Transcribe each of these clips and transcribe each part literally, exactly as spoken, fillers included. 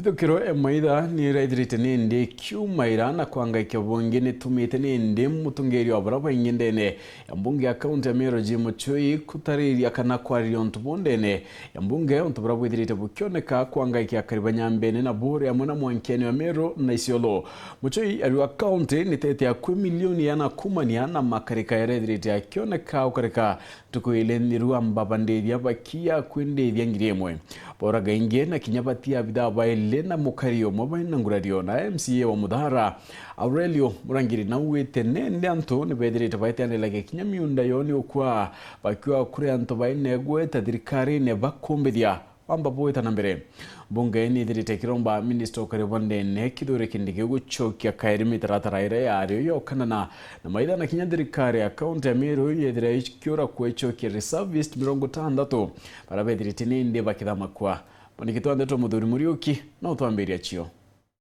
Thukiro ya maitha ni iraithirite nindi kiumaira na kwangaikia bungi nitumite nindi mutongeria wa baria baingi ndene ya mbunge ya kaunti ya Meru Jim Muchui kutariria kana kwariria untu buu ndene ya mbunge, untu buria bwithirite bukioneka kwangaikia akari ba Nyambene na Buuri amwe na mwankiani wa Meru na Isiolo. Muchui ariuga kaunti nitete akwi milioni yana kumania na makarika yaria ithirite akioneka ukarika ntuku ili nthiru amba bandithia bakia kwindithia ngiri imwe. Boraga ingi na kinya batia abithaa baili na mukari umwe baina ngurario na M C A wa Muthara, Aurelio Murangiri, naugite nende antu nibethirite baiteaniragia kinya miunda yoo ni ukwa bakiwa kuri antu baina igweta thirikarine bakumbithia wamba bwita na mbere. Mbunge ni ithirite ikiromba minista ukari bwa ndene Kithure Kindiki gucokia kairi mitaratara iria yario yokanana na maitha na kinya thirikari ya kaunti ya Meru yethira ikiura kwicokia reservist mirongo itandatu baria bethirite nindi bakithamakua. Mwaniki twa ndeto Muthuri Muriuki na utwambiria cio.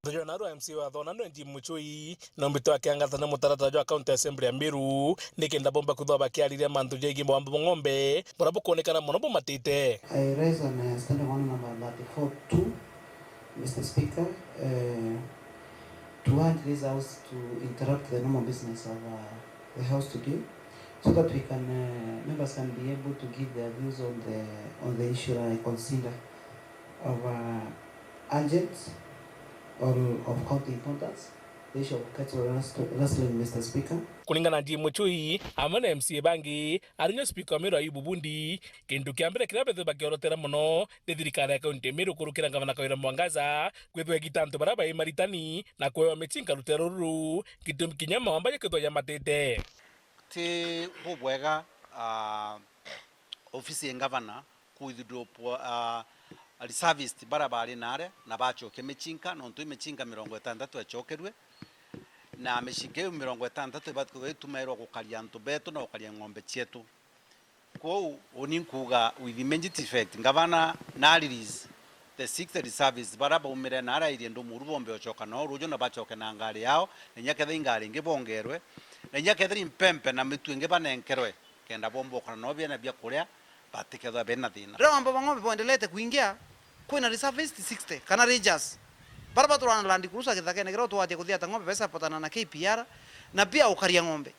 Thujwa naru M C A wa Thona Nwenji Muchui na mbito akiangatana mutaratara jwa County Assembly ya Meru nikenda bomba kwithwa bakiariria mantu jegie mwamba bwa ng'ombe buria bukuonekana mono bumatite. I raise on, uh, standing order number thirty-four two, Mister Speaker, uh, to urge this House to interrupt the normal business of, uh, the House today, so that we can, uh, members can be able to give their views on the, on the issue that I consider of, uh, urgent or of county importance, the issue of cattle rust-, rustling, Mister Speaker. Kuringana na Jim Muchui, amwe na M C A bangi, arinyo Speaker wa Meru Ayubu Bundi, kintu kia mbere kiria bethe bakiorotera mono ni thirikari ya kaunti ya Meru kurukira ngavana Kawira Mwangaza kwithwa igita antu baria bai maritani na kwewa micinka rutero ruru, gitumi kinya mawamba jakithwa jamatite. Ti bubwega, ah, ofisi ya ngavana ku withdraw po-, ah, reservist baria bari naria na bacokia micinka, nontu i micinka mirongo itantatu yacokerue, na micinka iu mirongo itantatu ibati kwithirwa itumairwa gukaria antu betu na gukaria ng'ombe cietu. Kwou, uni nkuuga with immediate effect, ngavana na release the sixty reservists baria baumire na arairie ndu muru bombe ocoka nao ruju na bacoke na ngari yao, na inya kethira i ngari ingi bongerwe, na inya kethira i mpempe na mitu ingi banenkerwe, kenda bomba ukara nao biena bia kuria, batikethwa bena thina. Riria wamba bwa ng'ombe bwendelete kuingia, kwina reservist sixty kana rangers, baria baturaga na Land Cruiser githakene kiria utwatia kuthiata ng'ombe, besapotana na K P R, na pia ukaria ng'ombe.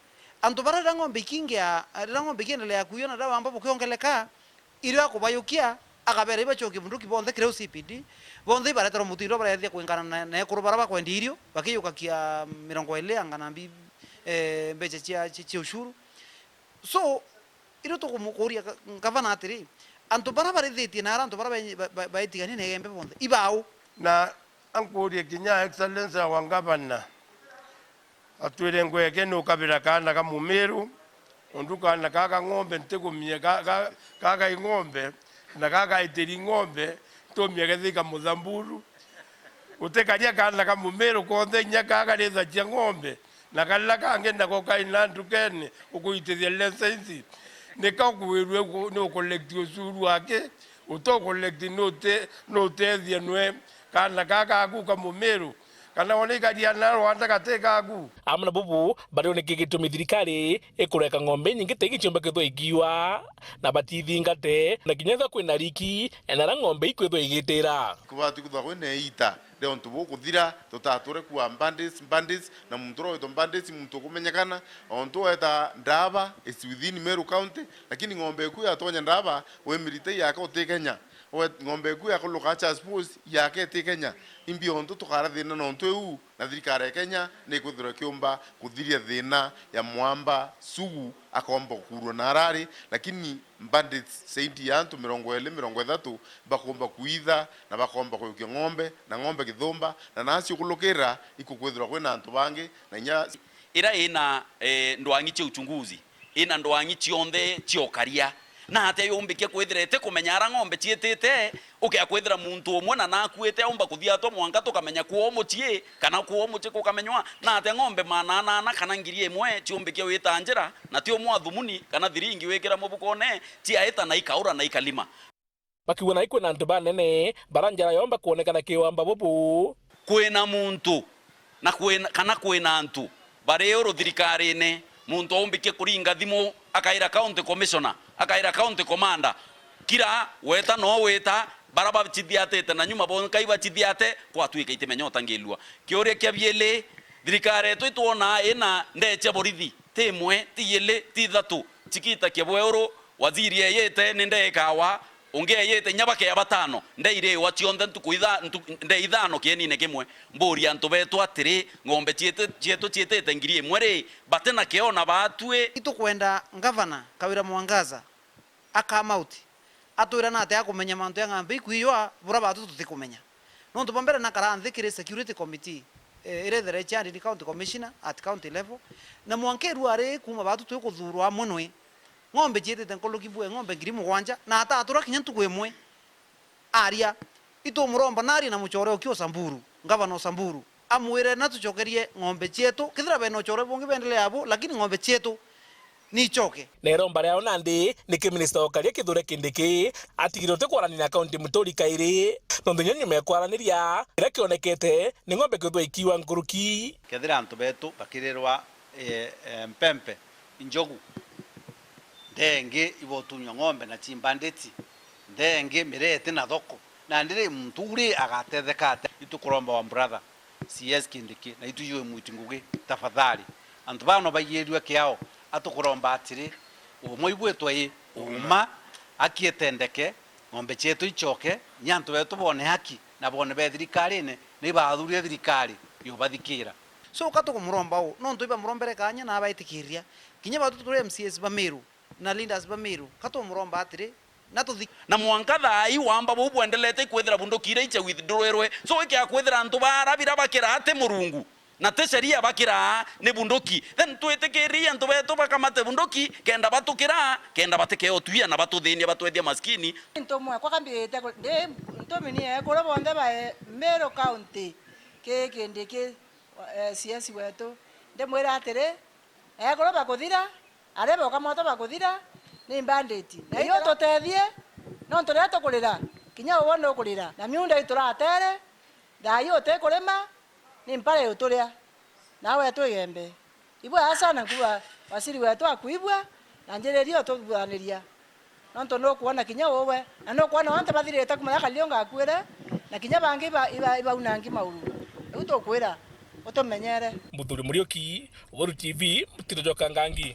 Antu baria riria ng'ombe ikiingia, riria ng'ombe ikiendelea kuiyo na riria wamba bukiongeleka, irio akubayukia, akabera ibacokie bunduki bonthe kiria u C P D, bonthe ibareterwa mutindo barethia kwingana na, na ekuru baria bakwendia irio, bakiyukakia mirongo iri anga na mbi-, eh, mbeca cia, cia, cia ushuru. So, irio tukumukuria ga-, ngavana atiri, antu baria barithitie na aria antu baria ba-, ba-, baitigania na Igembe bonthe, ibau? Na ankurie kinya Excellency wa Ngavana, atwire ngweke nukabira kaana ka Mumiru, undu kaana ka ka ng'ombe ntikumie ka, ka, ka ka ing'ombe, na ka ka itiri ng'ombe, ntumie gethika Muthamburu. Utikaria kaana ka Mumiru konthe inya ka karithagia ng'ombe, na karia kangi nako kaina ndukene ukuitithia license. Nika ukuwirue uku-, ni ukolekti ucuru wake, utokolekti nute-, nutethia nwe kaana ka kaku ka Mumiru. Kana wona ikaria na rwanda gati gaku. Amwe na bubu, bario niki gitumi thirikari ikureka ng'ombe inyingi ta igi ciumba kithwa ikiwa, na batithingate, na kinya ethwa kwina riki, enara ng'ombe ikwithwa igitira. Kubati kuthwa kwina iita ria untu bukuthira, tutature kuwa bandits, bandits, na muntu uria witwa bandits, muntu ukumenyekana, o untu weta ndaba, is within Meru County, lakini ng'ombe iku yatonya ndaba, we military yake uti Kenya. We, ng'ombe eku yakuluka Charles Post yake iti Kenya. Imbi ontu tukara thina nontu iu, na thirikari ya Kenya ni ikwithirwa ikiumba kuthiria thina ya mwamba sugu akomba gukurwa na arari, lakini bandits saidi ya antu mirongo iri, mirongo ithatu bakomba kuitha na bakomba kuyukia ng'ombe, na ng'ombe githumba, na nasi ukulukira ikukwithirwa kwina antu bangi, na inya ira ina, eh, ndwang'i cia uchunguzi, ina ndwang'i cionthe cia ukaria. Na atia yumbikia kwithira itikumenya ara ng'ombe ciitite, ukea kwithira muntu umwe na nakuite aumba kuthiatwa mwanka tukamenya kwoo mucii, kana kwoo mucii kukamenywa? Na atia ng'ombe maana anana kana ngiri imwe ciumbikia wita njira, na ti umwe athumuni kana thiringi wikira mubukone, ciaita na ikaura na ikalima? Bakiuga nai kwina antu banene bara njara yomba kwonekana kiwamba bubu. Kwina muntu na kwina, kana kwina antu bari uru thirikarine, muntu aumbikie kuringa thimu, akaira county commissioner, akaira county commander, kira weta no wita, Bara bachithiatite na nyuma bonka ibachithiate, kwatuika itimenya utangilua. Kiuria kia bieli, thirikari yetu itwonaa ina ndee cia borithi, ti imwe, ti iili, ti ithatu, chikitakia bweuru, waziri eyite ni ndee ikawa, ungi eyite inya bakea batano, ndee iriwa cionthe ntuku itha-, ntu-, ndee ithano kienine kimwe. Mburia antu betu atiri, ng'ombe cietu, cietu ciitite ngiri imwe ri, bati na kio na baatui? Itukwenda Ngavana Kawira Mwangaza a come out, atwira na atia akumenya mantu ya ng'ambe ikwiywa bura baatu tutikumenya. Nontu bwa mbere nakara nthi kiri security committee, eh, iria itheretie and ni county commissioner at county level, na mwanka iru ari kuuma baatu twikuthuurwa amwe nwe, ng'ombe ciitite nkuruki bwe ng'ombe ngiri mugwanja, na atatura kinya ntuku imwe aria. Itumuromba narie na mucore uki o Samburu, ngavana o Samburu, amwire na tucokerie ng'ombe cietu, kethira bena ucore bungi beendelea abo, lakini ng'ombe cietu ni icoke. Na iromba riao nandi niki minista okaria Kithure Kindiki atigire uti kwarania na kaunti Muturi kairi, nontu nyo nyuma ya kwaraniria, kiria kionekete ni ng'ombe kwithwa ikiwa nkuruki. Kethira antu betu bakirirwa, eh, eh, mpempe, injogu, ndee ingi ibotunywa ng'ombe na chimbanditi, ndee ingi mireti na thoko, nandi ri muntu uu ri agatetheka atia? Itukuromba wa brother C S Kindiki, na itujue mwiti ngugi, tafadhali. Antu baa no baigirue kiao, atukuromba atiri, umwe ibwitwe i uma, haki itendeke, ng'ombe cietu icoke, ni antu betu bone haki, na bone be thirikarine, ni baathuurire thirikari yubathikira. So, ka tukumuromba uu, nontu ibamurombere kaanya na abaitikiria. Kinya batu turi M C As ba Meru na leaders ba Meru, ka tumuromba atiri, na tuthi. Na mwanka thaa ii wamba buu bwendelete ikwithira bunduki iria iche withdrawirwe. So, ikia kwithira antu bara bira bakira ati Murungu, na ti sheria bakira ni bunduki, then twitikirie antu betu bakamate bunduki, kenda batukira, kenda batikeo tuia na batuthinia, batwethia maskini. Ntu mwekwa kambirite ku-, ndi ntumini ekuru bonthe ba Meru County, ki Kindiki, eh, C S wetu, ndimwira atiri, ekuru bakuthira, aria boka mwato bakuthira, ni mbanditi. Na iyo tutethie, nontu riria tukurira, kinya uwe nukurira. Na miunda ituratere, thaa ii utikurima, ni mpara iguturia. Nawe twi igembe. Ibwega sana nkuuga waziri wetu akuigua, na njiriria ututhaniria. Nontu nukwona kinya uwe, na nukwona onthe bathirite kuma riria Kariunga akuire, na kinya bangi iba-, iba-, ibaunangi mauru. Riu tukwira, utumenyere. Muthuri Muriuki, Weru T V, Mutito jwa Kangangi.